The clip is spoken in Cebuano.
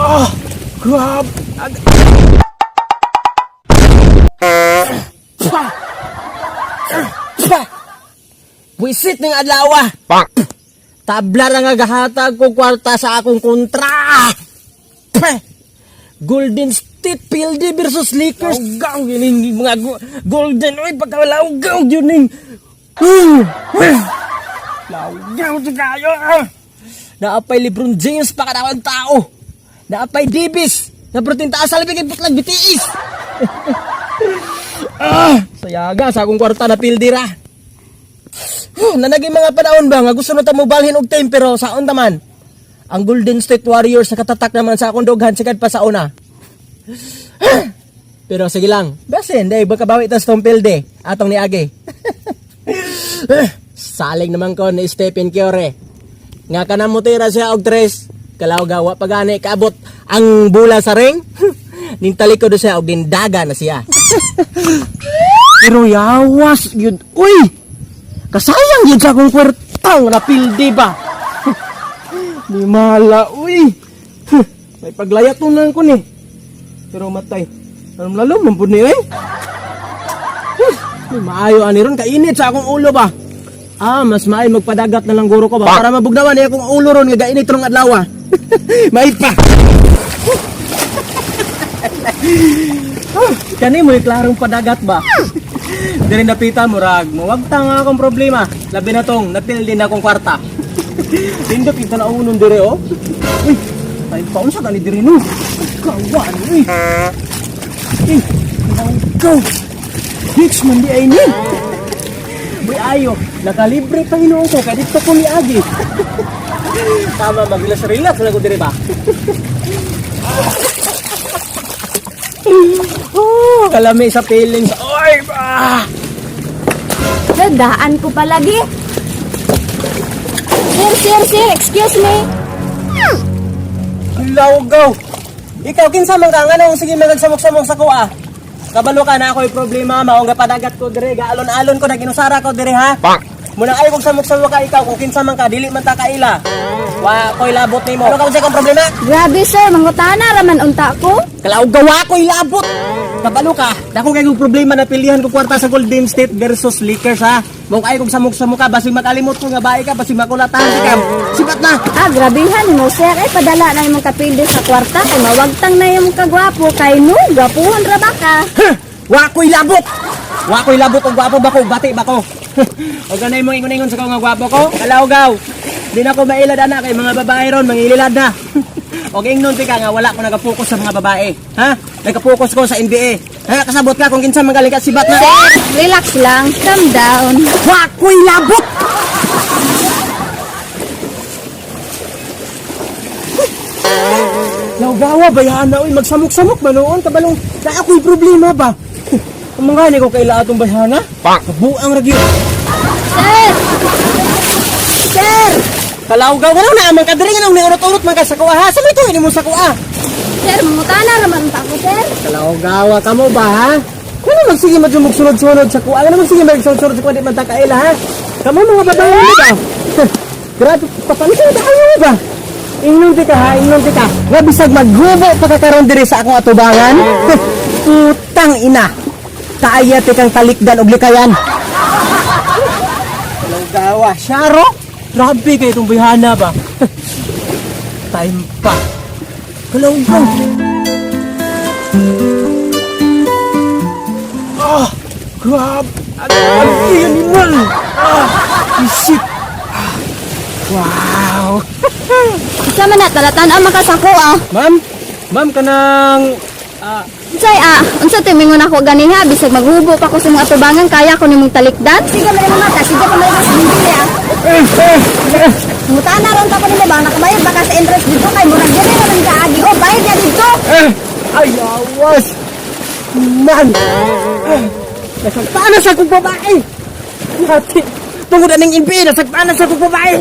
Ah, grab. Pa! Pa! Buisit ning adlaw. Tabla ra nga gahatag ko kwarta sa akong kontra. Peh! Golden State PLD versus Lakers. Laugaw yun mga Golden oy pagkalaugaw yun ning. Laugaw sa kayo. Ah. Naapay LeBron James pa kadawan tao. Naapay Davis. Na protein taas sa labig putlag BTS. Ah, sayaga sa akong kwarta na pildi ra. Huh, nanagi mga panahon ba nga gusto na ta mo balhin og team pero saon ta man. Ang Golden State Warriors nakatatak naman sa akong dughan sigad pa sa una. Pero sige lang, basin dai baka bawi ta sa tong pilde atong niagi. Saling naman ko ni Stephen Curry. Nga kanang mutira siya og tres, kalaw gawa pa gani kaabot ang bola sa ring. Ning talikod siya og dindaga na siya. Pero yawas yun. Uy! Kasayang yun sa akong kwartang napildi ba? Di mala, uy! May paglayatunan ko ni. Pero matay. Anong lalo, mampun ni eh. May maayo ani ron, kainit sa akong ulo ba? Ah, mas maayo magpadagat na lang guro ko ba? Para mabugnawan ni akong ulo ron nga gainit rong adlaw. May pa! Kani mo klarong padagat ba? Diri napita murag mawagta nga akong problema. Labi na tong napildi na akong kwarta. Pindot kita na unon dire oh. Uy, ay paunsa ka ni dire no. Kawan uy. Eh, go. Hits man di ay ni. Uy ayo, nakalibre pa hinuon ko kay dito ko niagi. Tama magrilas relax lang ko dire ba. Oh, kalami sa feelings. Oy, ah! Dadaan ko palagi. Sir, sir, sir, excuse me. Lawgaw. Ikaw kinsa man ka nganong sige magagsamok-samok sa kuha. Kabalo ka na ako'y problema, maong gapadagat ko dire, gaalon-alon ko naginusara ko dire ha. Muna ay kung samok-samok ka ikaw kung kinsa man ka dili man ta kaila. Wa ko'y labot nimo. Ano ka unsay kong problema? Grabe sir, mangutana raman unta ko. Kalawgaw ako'y labot. Kabalo ka, dako kay kong problema na pilihan ko kwarta sa Golden State versus Lakers ha. Mong ay kung samok-samok ka basig makalimot ko nga bae ka basig makulatahan ka. Sipat na. Ah, grabehan mo sir. Ay, padala na imong kapildi sa kwarta kay mawagtang na imong kagwapo kay no, gwapuhon ra ba ka? Huh! Wa ko'y labot! Wa ko'y labot og gwapo ba ko, bati ba ko? O ganay mo ingon-ingon sa ko nga gwapo ko? Kalawgaw. Di na ko mailad ana kay mga babae ron, mangililad na. Og ingnon ti ka nga wala ko nagapokus sa mga babae. Ha? Nagapokus ko sa NBA. Ha, kasabot ka kung kinsa magaling ka sibat na. Sir, relax lang, calm down. Wa ko'y labot! Lawgawa, bayaan na, uy, magsamok-samok ba noon? Kabalong, na ako'y problema ba? Ang mga ni ko kaila atong bayhana? Kabuang ragyo. Sir! Sir! Kalawgaw, wala na amang kadiri nga nung niurot-urot man ka sa kuha, ha? Sa may tuwi mo sa kuha? Sir, mangutana raman unta ko sir. Kalawgawa ka mo ba, ha? Kung magsige madyo magsunod-sunod sa kuha, ano magsige magsunod-sunod sa kuha, di man ta kaila, ha? Kamo mga babae mo ba? Grabe, papalitan na tayo ba? Ingnon ti ka ha, ingnon ti ka. Nga bisag maghubo pa ka karon diri sa akong atubangan. Putang ina. Kaaya ti kang talikdan og likayan. Kalawgawa, syaro. Grabe kay itong bihana ba? Time pa. Kalawgaw. Ah, grab. Ano animal? Ah, isip. Ah, wow. Isa man na talatan ang makasako ah. Ma'am, ma'am kanang ah, Unsay ah, unsa to mingon ako ganiha bisag maghubo pa ko sa mga atubangan kaya ko nimong talikdan. Sige man imong mata, sige pa man sa bibili ah. Mutana ron ta ko nimo ba nakabayad ba ka sa entrance dito kay murag diri ra man kaagi. Oh, bayad na dito. eh, ay awas. Man. Nasagpaan na sa akong babae. Yati. Tungod aning NBA, nasagpaan na sa akong babae.